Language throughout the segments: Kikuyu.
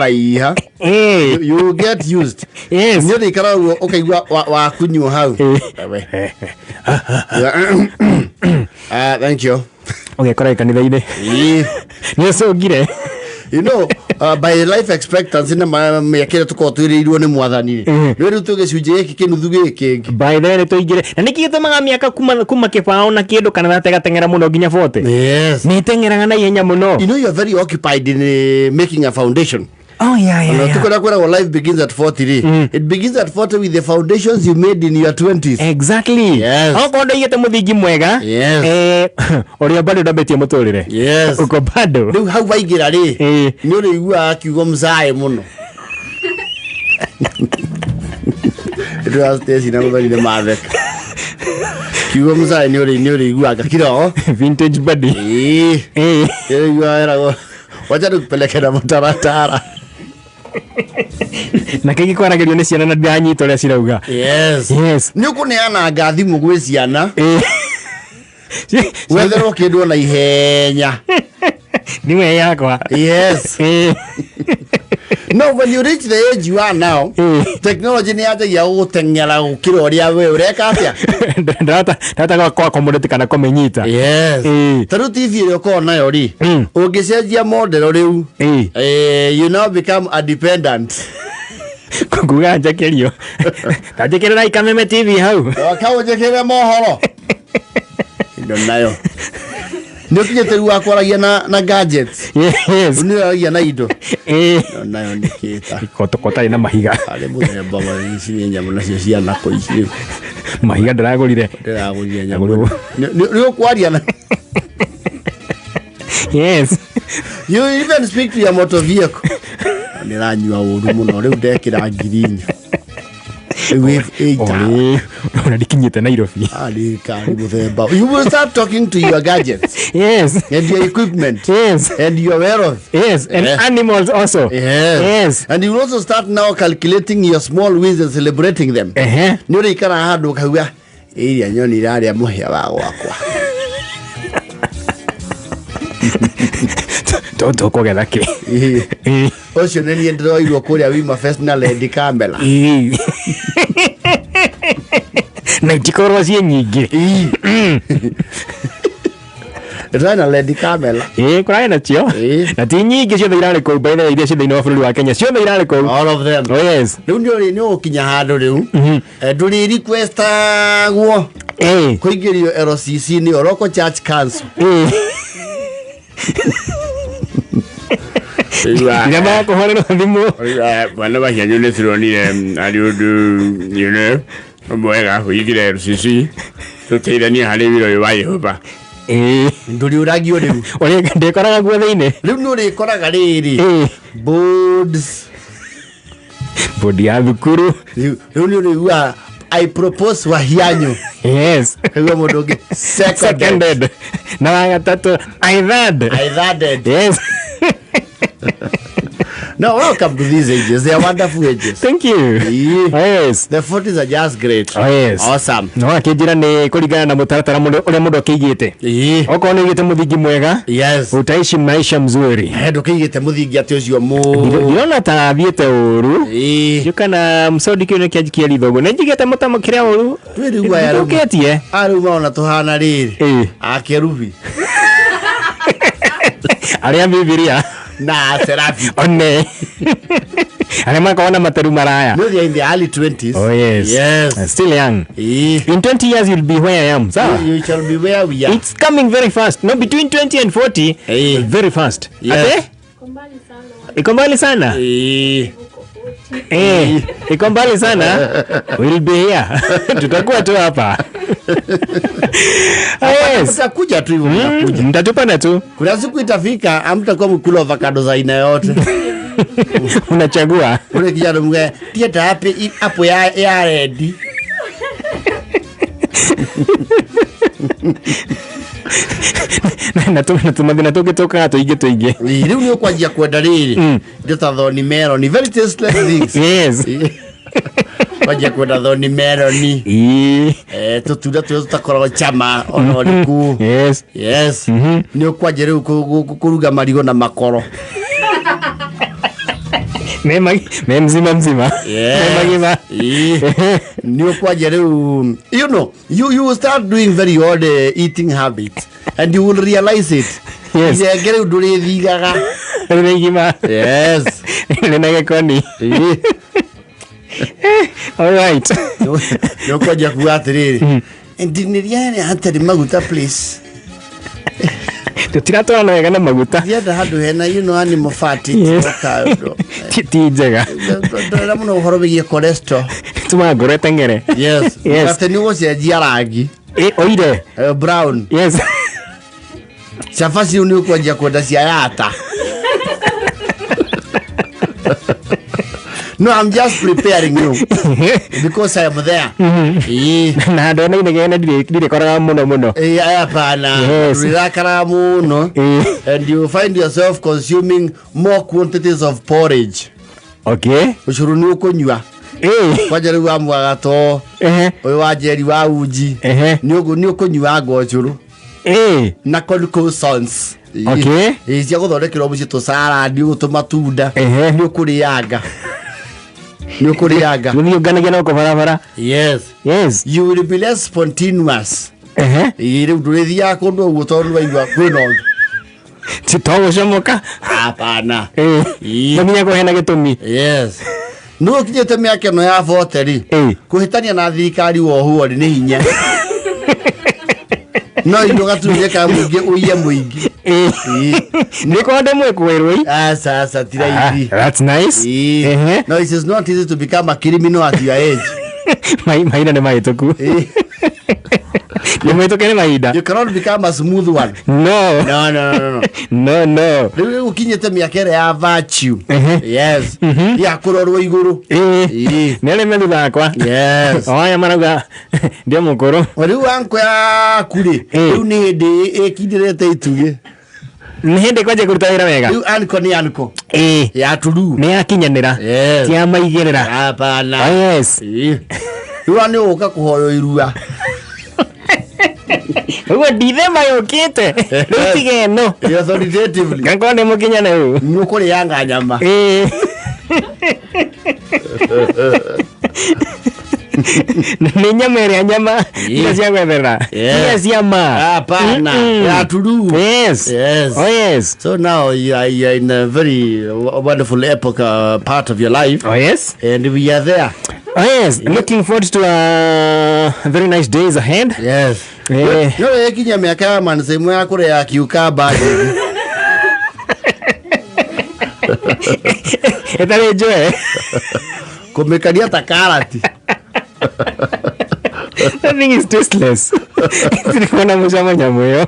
Kũraiha. You get used. Yes. Nĩ ũrĩikara ũguo ũkaigua wakunywo hau. We. Ah, thank you. Ũgekora wĩ kanitha-inĩ. Ĩĩ. Nĩ ũcũngire. By life expectancy na mĩaka ĩrĩa tũkoragwo twĩrĩirwo nĩ mwathani rĩ, nĩ rĩu twĩ gĩcunjĩ gĩkĩ kĩnuthu gĩkĩ kĩngĩ. By the way, nĩ tũingĩre na nĩkĩ gĩtũmaga mĩaka kuma kĩbaũ na kĩndũ kana gateng'era mũno nginya 40? Yes. Nĩ ĩteng'eraga na ihenya mũno. You are very occupied in making a foundation. Oh, yeah, Na yeah. tuko na kwĩragwo life begins at 40 rĩ. It begins at 40 with the foundations you made in your 20s. Exactly. Yes. Okorwo ndaigĩte mũthingi mwega. Yes. Ũrĩa bado ndambĩtie mũtũrĩre. Yes. Uko bado. Rĩu hau waingĩra rĩ, nĩ ũrĩiguaga kiugo mzae mũno. Ndĩra na mũthoni nĩ matheka. Kiugo mzae nĩ ũrĩiguaga kiroho. Vintage buddy. Ĩĩ. Nĩ ũrĩiguaga weragwo wacha nikupeleke na mũtaratara. Na kĩngĩ kwaragĩrio nĩ ciana na ndiranyita ũrĩa cirauga. Yes. Yes. Nĩ ũkũneana thimũ gwĩ ciana. Wetherwo kĩndũ ona ihenya. Thimũ ĩyo yakwa. Yes. No, when you reach the age you are now, technology nĩ yanjagia gũgũteng'era gũkĩra ũrĩa we ũreka atĩa. Ndahota kwa accommodate kana kũmĩnyita. Yes. Ta rĩu TV ĩrĩa ũkoragwo nayo rĩ, ũngĩcenjia model rĩu, you now become a dependent. Kuga njakĩrio. Ta njĩkĩrĩra ikameme TV hau. Kaũnjĩkĩrĩre mohoro. Indo nayo. Nĩ ũkinyĩte rĩu wa kwaragia na gadgets. Yes. Nĩ ũragia na indo. Indo nayo nĩ kĩta. Kotarĩ na mahiga. Arĩ mũthemba wa ici nĩ nyamũ nacio ciana kũ ici rĩu. Mahiga ndĩragũrire. Ndĩragũrire nyamũ. Nĩ ũkwaria na Yes. You even speak to your motor vehicle. Nĩranyua ũru mũno rĩu ndekĩra 4,000. Rĩu ĩ Ori, ona ndikinyĩte Nairobi. Arikari mũthemba. You will start talking to your gadgets. Yes. And your equipment. Yes. And your wealth. Yes. And animals also. Yes. Yes. And you will also start now calculating your small wins and celebrating them. Nĩ ũrĩikara handũ ũkauga iria nyoni irarĩa mũhĩa wa gwakwa. Tũkũgetha kĩ? Ũcio nĩ niĩ ndĩroirwo kũrĩa Wima Fest na Lady Camera. Na itikorwo ciĩ nyingĩ. Ndĩrarĩ na Lady Camera. Ĩĩ, kũrarĩ nacio. Na ti nyingĩ, ciothe irarĩ kũu, by the way, iria ciĩ thĩinĩ wa bũrũri wa Kenya ciothe irarĩ kũu. All of them. Oh, yes. Rĩu nĩ ũgũkinya handũ rĩu ndũrĩ requestagwo kũingĩrio LCC nĩ Local Church Council. Iria makũhũrĩrwo thimũ. Bwana Wahianyũ nĩ tũronire arĩ ũndũ mwega ũingĩre LCC tũteithanie harĩ wĩra ũyũ wa Yehova. Ndũrĩ ũragio rĩu. Ndĩkoraga guo thĩinĩ. Rĩu nĩ ũrĩkoraga rĩrĩ boards. Bodi ya thukuru. Rĩu nĩ ũrĩiguaga I propose Wahianyũ. Yes. Kaigua mũndũ ũngĩ seconded. Seconded. Na wa gatatũ I third. I thirded. Yes. No, welcome to these ages. They are wonderful ages. Thank you. Yes. The 40s are just great. Oh, yes. Awesome. No akĩnjĩra nĩ kũringana na mũtaratara mũndũ ũrĩa mũndũ akĩigĩte. Okorwo nĩ ũigĩte mũthingi mwega. Yes. Utaishi maisha mzuri. Ndũkĩigĩte mũthingi atĩ ũcio mũ. Ndirona ta thiĩte ũru. Ndiũ kana msodi kĩu nĩkĩo njikia ritho ũguo. Nĩ njigĩte mũtamo kĩrĩa ũru. Twĩrĩu aya rĩu. Ndũkĩtie. Arĩu maona tũhana rĩrĩ. Akerubi. Arĩa Bibilia. Na Serafi. One. Arĩa makoragwo na materu maraya. No, they are in the early 20s. Oh yes. Yes. Still young. In 20 years you'll be where I am. Sawa? You shall be where we are. It's coming very fast. No, between 20 and 40, very fast. Yes. Ate? Iko mbali sana. Iko mbali sana. We'll be here. Tutakuwa tu hapa. Yes. Mtakuja tu hivyo mtakuja. Mtatupana tu. Kuna siku itafika hamtakuwa mkula avocado za aina yote. Unachagua. Ule kijana mwe tieta hapi hapo ya ready. Na tũmathĩna tũngĩ tũkaga tũingĩ tũingĩ. Rĩu nĩ ũkwanjia kwenda rĩrĩ indo ta thoni meloni, very tasteless things. Yes. Kwanjia kwenda thoni meloni. Tũtunda tũrĩa tũtakoragwo chama ona ũrĩkũ. Yes. Yes. Nĩ ũkwanjia rĩu kũruga marigũ na makoro. Me mzima mzima. Yes. Me magima. Nĩ ũkwanjia rĩu, you will start doing very odd eating habits and you will realize it. Irenge rĩu ndũrĩthigaga. Rĩ nĩ igima. Yes. Rĩ na gĩkoni. All right. Nĩ ũkwanjia kuga atĩrĩrĩ, "Ndinĩria ĩrĩa hatarĩ maguta, please." Tũtiratwarana wega na maguta. Ndienda handũ hena animal fat. Itoka. Ti njega. Ndorera mũno ũhoro wĩgiĩ cholesterol. Tũmaga ngoro ĩteng'ere. Yes. Atĩ nĩ ũgũcenjia rangi. Oire. Brown. Cabaci rĩu nĩ ũkwanjia kwenda cia yata. No, I'm just preparing you because I am there. Na handũ hena inegene ndirĩkoraga mũno mũno. Hapana. Rĩrakaraga mũno. And you find yourself consuming more quantities of porridge. Ũcũrũ nĩ ũkũnyua. Kwanja rĩu wa mwagato, ũyũ wa njeri wa uji. Nĩ ũkũnyuanga ũcũrũ. Na concoctions. Cia gũthondekerwo mũciĩ, tũcarandi ũguo, tũmatunda. Nĩ ũkũrĩanga. Nĩ ũkũrĩanga. Gũthiĩ ũnganagia na gũkũ barabara. Yes. You will be less spontaneous. Rĩu ndũrĩthiaga kũndũ ũguo tondũ waigua kwĩna ũndũ. Ti to gũcomoka. Hapana. No nginya kũheana gĩtũmi. Yes. Nĩ ũkinyĩte mĩaka ĩno ya 40 rĩ, kũhĩtania na thirikari wohuo rĩ nĩ hinya. No indo gatunyĩ ka mũingĩ ũiye mũingĩ. Nĩ kwa ndĩ mwĩkũĩrwo i. Aca, aca, ti raithi. That's nice. No, it is not easy to become a criminal at your age. Mahinda nĩ mahĩtũku. Nĩ mahĩtũke nĩ mahinda. You cannot become a smooth one. No. No, no, no, no. No, no. Rĩu ũkinyĩte mĩaka ĩrĩa ya virtue. Yes. Ya kũrorwo igũrũ. Nĩ arĩa me thutha wakwa. O aya marauga ndĩ mũkũrũ. Rĩu anko yaku rĩ, rĩu nĩ hĩndĩ ĩkindĩrĩte itugĩ. Nĩ hĩndĩ kwanjia kũruta wĩra wega. Rĩu anko nĩ anko. Ya turu. Nĩ yakinyanĩra. Ti ya maigĩrĩra. Hapana. Oh, yes. Rĩu nĩ ũgũka kũhoywo irua. Ũguo ndithemba yũkĩte. Rĩu tiga ĩno. Authoritatively. Ngakorwo ndĩ mũkinyanĩru. Nĩ ũkũrĩanga nyama. Nĩ nyama ĩrĩa nyama iria cia gwetherera. Iria cia ma. Hapana. Ya turu. Yes. Yes. Oh, yes. So now you are in a very wonderful epoch, part of your life. Oh, yes. And we are there. Oh, yes. Looking forward to very nice days ahead. Yes. No ĩkinya mĩaka ya manse ya kũrĩa ya cucumber. Ĩtarĩ njoe. Kũmĩkaria ta karati. That thing is tasteless. Tirikuona mũcamo nyamũ ĩyo.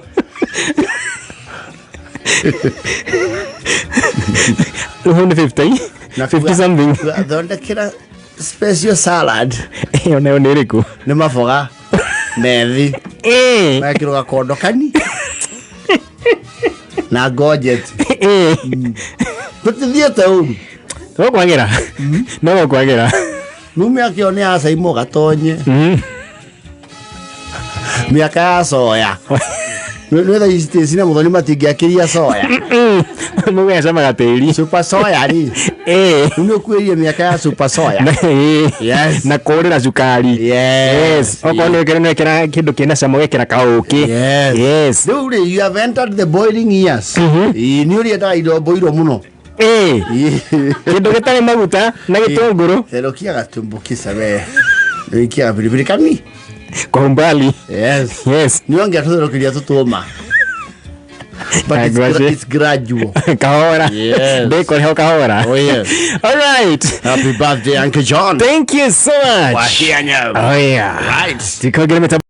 Rĩu nĩ 50. 50 something. Thondekera special salad. Ĩyo nayo nĩ ĩrĩkũ? Nĩ maboga methi. Mekĩrwo gakondo kani na ngojeti. Tũtithiĩte ũru. No kwagĩra. No gũkwagĩra. Rĩu mĩaka ĩyo nĩ ya Saimo gatonye. Mĩaka ya soya. Nĩ thaa ici Stacy na Mũthoni matingĩakĩria soya. Mũgũya camaga tĩri. Super soya rĩ. Rĩu nĩ ũkuĩrie mĩaka ya super soya. Yes. Na kũrĩra cukari. Yes. Okorwo nĩ wĩkĩra nĩ wĩkĩra kĩndũ kĩna cama ũgekĩra kaũkĩ. Yes. Yes. Rĩu rĩ, you have entered the boiling years. Ĩĩ, nĩ ũrĩendaga indo mboirwo mũno. Kĩndũ gĩtarĩ maguta na gĩtũngũrũ. Therũkia gatumbukisa we. Wĩkia biribiri kani. Kwa umbali. Yes. Yes. Nĩ ongĩatũtherũkĩria tũtũma. But Ngwacĩ. it's gradual. Kahora. Yes. Ndĩkoreho kahora. Oh, yes. All right. Happy birthday, Uncle John. Thank you so much. Wahianya. Oh yeah. Right. Tikongere mĩtambo.